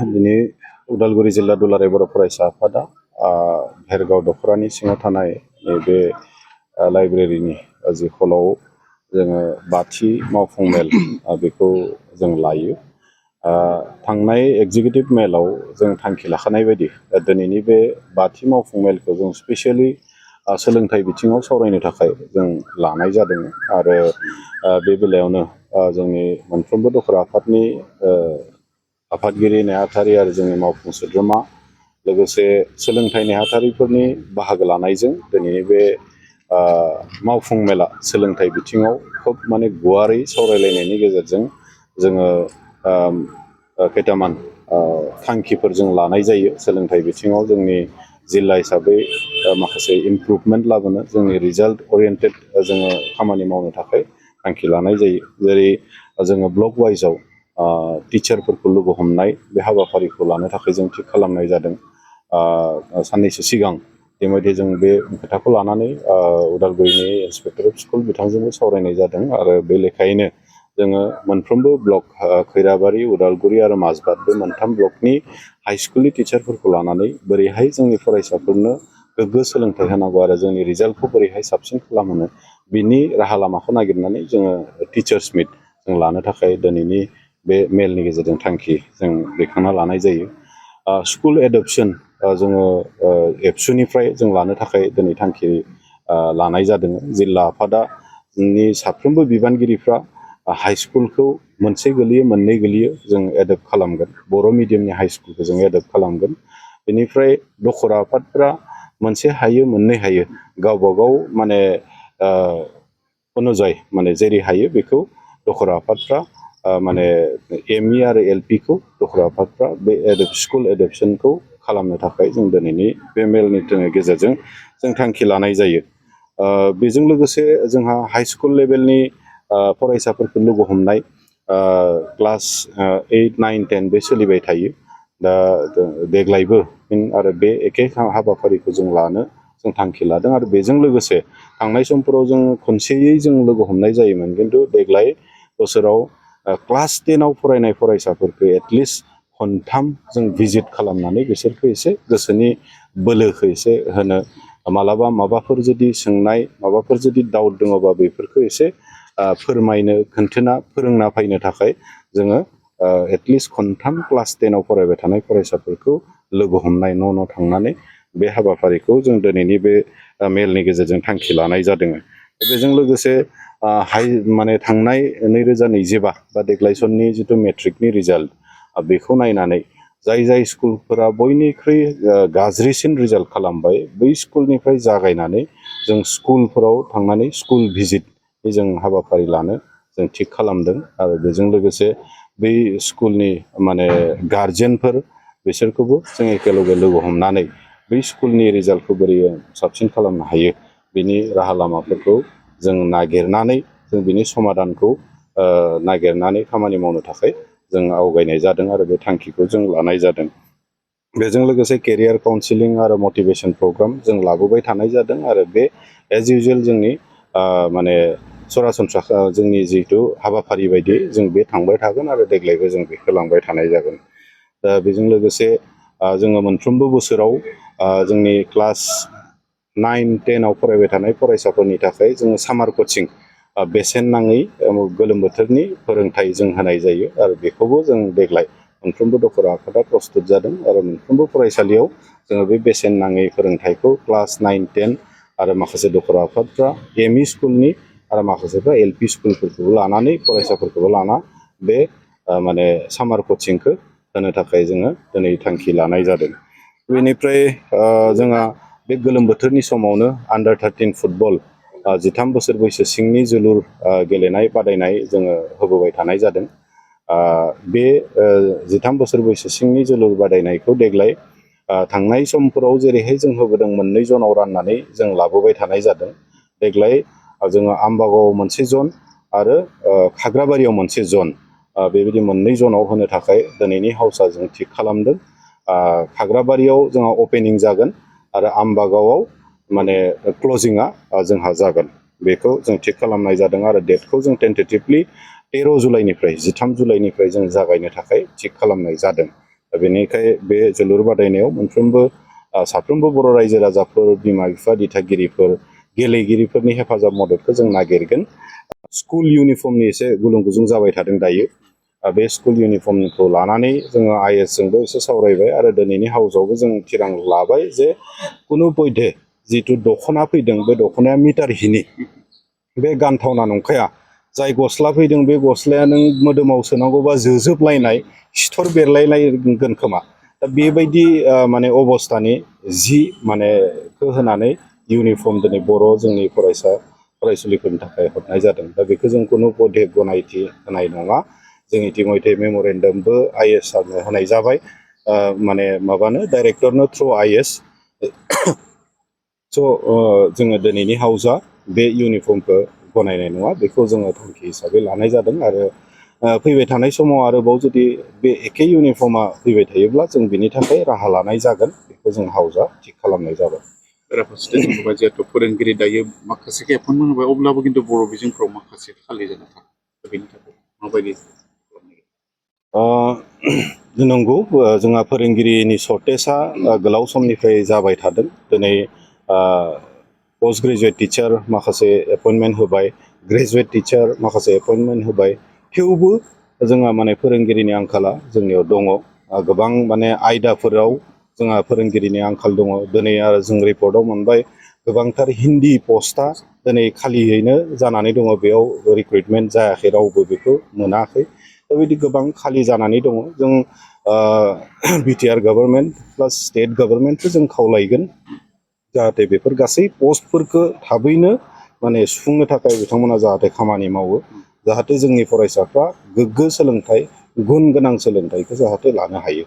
दिनै उदालगुरि जिल्ला दुलाराय बर' फरायसा आफादा भेरगाव दख'रानि सिङाव थानाय नैबे लाइब्रेरिनि जि हलाव जोङो बाथि मावफुं मेल बेखौ जों लायो। थांनाय एग्जिकिउटिभ मेलाव जों थांखि लाखानाय बायदि दिनैनि बे बाथि मावफुं मेलखौ जों स्पेसियेलि सोलोंथाइ बिथिङाव सावरायनो थाखाय जों लानाय जादों आरो बे बेलायावनो जोंनि मोनफ्रोमबो दखरा आफादनि आफादगिरि नेहाथारि आरो जोंनि मावफुं सोद्रोमा लोगोसे सोलोंथाइ नेहाथारिफोरनि बाहागो लानायजों दिनैनि बे मावफुं मेला सोलोंथाइ बिथिङाव खोब माने गुवारै सावरायलायनायनि गेजेरजों जोङो खैथामान थांखिफोर जों लानाय जायो। सोलोंथाइ बिथिङाव जोंनि जिल्ला हिसाबै माखासे इमप्रुभमेन्ट लाबोनो जोंनि रिजाल्ट अरियेन्टेड जोङो खामानि मावनो थाखाय थांखि लानाय जायो। जेरै जोङो ब्लक वाइजआव टिचारफोरखौ लोगो हमनाय बे हाबाफारिखौ लानो थाखाय जों थिग खालामनाय जादों। साननैसो सिगां बेबायदि जों बे खोथाखौ लानानै उदालगुरिनि इन्सपेक्टर अफ स्कुल बिथांजोंबो सावरायनाय जादों आरो बे लेखायैनो जोङो मोनफ्रोमबो ब्लक खैराबारि उदालगुरि आरो माजबाद बे मोनथाम ब्लकनि हाइ स्कुलनि टिचारफोरखौ लानानै बोरैहाय जोंनि फरायसाफोरनो गोग्गो सोलोंथाइ होनांगौ आरो जोंनि रिजाल्टखौ बोरैहाय साबसिन खालामहोनो बिनि राहा लामाखौ नागिरनानै जोङो टिचार्स मिट जों लानो थाखाय दिनैनि बे मेलनि गेजेरजों थांखि जों दैखांना लानाय जायो। स्कुल एडपसन जोङो एबसुनिफ्राय जों लानो थाखाय दिनै थांखि लानाय जादों। जिल्ला आफादानि साफ्रोमबो बिबानगिरिफ्रा हाइ स्कुलखौ मोनसे गोलैयो मोननै गोलैयो जों एडप्ट खालामगोन। बर' मिडियामनि हाइ स्कुलखौ जों एडप्ट खालामगोन। बेनिफ्राय दखरा आफादफ्रा मोनसे हायो मोननै हायो गावबागाव माने अनुजाय माने जेरै हायो बेखौ दखरा आफादफ्रा माने एमइ आरो एलपिखौ दखरा आफादफ्रा बे स्कुल एडपसनखौ खालामनो थाखाय जों दिनैनि बे मेलनि गेजेरजों जों थांखि लानाय जायो। बेजों लोगोसे जोंहा हाइ स्कुल लेभेलनि फरायसाफोरखौ लोगो हमनाय क्लास 8, 9, 10 बे सोलिबाय थायो। दा देग्लायबो आरो बे एखे हाबाफारिखौ जों लानो जों थांखि लादों आरो बेजों लोगोसे थांनाय समफोराव जों खनसेयै जों लोगो हमनाय जायोमोन, खिन्थु देग्लाय बोसोराव क्लास 10आव फरायनाय फरायसाफोरखौ एटलिस्ट खनथाम जों भिजिट खालामनानै बिसोरखौ एसे गोसोनि बोलोखौ एसे होनो, मालाबा माबाफोर जुदि सोंनाय माबाफोर जुदि डाउट दङबा बेफोरखौ एसे फोरमायनो खोन्थाना फोरोंना फैनो थाखाय जोङो एटलिस्ट खनथाम क्लास 10आव फरायबाय थानाय फरायसाफोरखौ लोगो हमनाय न' थांनानै बे हाबाफारिखौ जों दिनैनि बे मेलनि गेजेरजों थांखि लानाय जादों। बेजों लोगोसे माने थांनाय 2025 बा देग्लाय सननि जिथु मेट्रिकनि रिजाल्ट बेखौ नायनानै जाय जाय स्कुलफोरा बयनिख्रुइ गाज्रिसिन रिजाल्ट खालामबाय बै स्कुलनिफ्राय जागायनानै जों स्कुलफोराव थांनानै स्कुल भिजिट जों हाबाफारि लानो जों थिग खालामदों। आरो बेजों लोगोसे बै स्कुलनि माने गारजेनफोर बिसोरखौबो जों एखेलगे लोगो हमनानै बै स्कुलनि रिजाल्टखौ बोरै साबसिन खालामनो हायो बिनि राहा लामाफोरखौ जों नागिरनानै जों बिनि समाधानखौ नागिरनानै खामानि मावनो थाखाय जों आवगायनाय जादों आरो बे थांखिखौ जों लानाय जादों। बेजों लोगोसे केरियार काउन्सिलिं आरो मटिभेसन प्रग्राम जों लाबोबाय थानाय जादों आरो बे एज इउजुवेल जोंनि माने सरासनस्रा जोंनि जिहेथु हाबाफारि बायदि जों बे थांबाय थागोन आरो देग्लायबो जों बेखौ लांबाय थानाय जागोन। दा बेजों लोगोसे जोङो मोनफ्रोमबो बोसोराव जोंनि क्लास 9, 10आव फरायबाय थानाय फरायसाफोरनि थाखाय जोङो सामार कचिं बेसेन नाङै गोलोम बोथोरनि फोरोंथाइ जों होनाय जायो आरो बेखौबो जों देग्लाय मोनफ्रोमबो दखरा आफादा प्रस्तुत जादों आरो मोनफ्रोमबो फरायसालियाव जोङो बे बेसेन नाङै फोरोंथाइखौ क्लास 9, 10 आरो माखासे दखरा आफादफ्रा एमइ स्कुलनि आरो माखासेफ्रा एलपि स्कुलफोरखौबो लानानै फरायसाफोरखौबो लाना बे माने सामार कचिंखौ होनो थाखाय जोङो दिनै थांखि लानाय जादों। बेनिफ्राय जोंहा बे गोलोम बोथोरनि समावनो आन्डार 13 फुटबल 13 बोसोर बैसो सिंनि जोलुर गेलेनाय बादायनाय जोङो होबोबाय थानाय जादों। बे 13 बोसोर बैसो सिंनि जोलुर बादायनायखौ देग्लाय थांनाय समफोराव जेरैहाय जों होबोदों 2 जनाव राननानै जों लाबोबाय थानाय जादों। देग्लाय जोङो आम्बागावआव मोनसे जन आरो खाग्राबारियाव मोनसे जन बेबायदि 2 जनाव होनो थाखाय दिनैनि हाउसआ जों थिग खालामदों। खाग्राबारियाव जोंहा अपेनिं जागोन आरो आम्बागावआव माने क्लजिंआ जोंहा जागोन, बेखौ जों थिग खालामनाय जादों आरो डेटखौ जों टेन्टेटिभलि 13 जुलाइनिफ्राय 13 जुलाइनिफ्राय जों जागायनो थाखाय थिग खालामनाय जादों। बेनिखाय बे जोलुर बादायनायाव मोनफ्रोमबो साफ्रोमबो बर' रायजो राजाफोर, बिमा बिफा, दिथागिरिफोर, गेलेगिरिफोरनि हेफाजाब मददखौ जों नागिरगोन। स्कुल इउनिफर्मनि एसे गुलुं गुजुं जाबाय थादों दायो। बे स्कुल इउनिफर्मखौ लानानै जोङो IS जोंबो एसे सावरायबाय आरो दिनैनि हाउसावबो जों थिरां लाबाय जे कुनु बयधे जिथु दख'ना फैदों बे दख'नाया मिटार हिनि, बे गानथावना नंखाया। जाय गस्ला फैदों बे गस्लाया नों मोदोमाव सोनांगौबा जोजोबलायनाय, सिथर बेरलायलायगोन खोमा। दा बेबायदि माने अबस्थानि जि माने होनानै इउनिफर्म दिनै बर' जोंनि फरायसुलिफोरनि थाखाय हरनाय जादों। दा बेखौ जों कुनु बयधे गनायथि होनाय नङा। जों इतिमयधे मेम'रेन्डामबो IS सारनो होनाय जाबाय, माने माबानो डाइरेक्टरनो थ्रु IS। स' जोङो दिनैनि हाउसआ बे इउनिफर्मखौ गनायनाय नङा, बेखौ जोङो थांखि हिसाबै लानाय जादों। आरो फैबाय थानाय समाव आरोबाव जुदि बे एखे इउनिफर्मा फैबाय थायोब्ला जों बिनि थाखाय राहा लानाय जागोन, बेखौ जों हाउसआ थिग खालामनाय जाबाय। बेराफारसेथिं जों नुबाय जिहेतु फोरोंगिरि दायो माखासेखौ एपइन्टमेन्ट होबाय, अब्लाबो खिन्थु बर' बिजोंफ्राव माखासे खालि जाना थाङो। दा बेनि थाखाय माबायदि खालामनाय? नंगौ, जोंहा फोरोंगिरिनि सर्टेजआ गोलाव समनिफ्राय जाबाय थादों। दिनै पस्ट ग्रेजुवेट टिचार माखासे एपइन्टमेन्ट होबाय, ग्रेजुवेट टिचार माखासे एपइन्टमेन्ट होबाय, थेवबो जोंहा माने फोरोंगिरिनि आंखाला जोंनियाव दङ। गोबां माने आयदाफोराव जोंहा फोरोंगिरिनि आंखाल दङ। दिनै आरो जों रिपर्टआव मोनबाय गोबांथार हिन्दी पस्टआ दिनै खालियैनो जानानै दङ, बेयाव रिक्रुइटमेन्ट जायाखै, रावबो बेखौ मोनाखै। दा बिदि गोबां खालि जानानै दङ। जों BTR गभर्नमेन्ट प्लास स्टेट गभर्नमेन्टखौ जों खावलायगोन जाहाथे बेफोर गासै पस्टफोरखौ थाबैनो माने सुफुंनो थाखाय बिथांमोना जाहाथे खामानि मावो, जाहाथे जोंनि फरायसाफ्रा गोग्गो सोलोंथाइ, गुन गोनां सोलोंथाइखौ जाहाथे लानो हायो।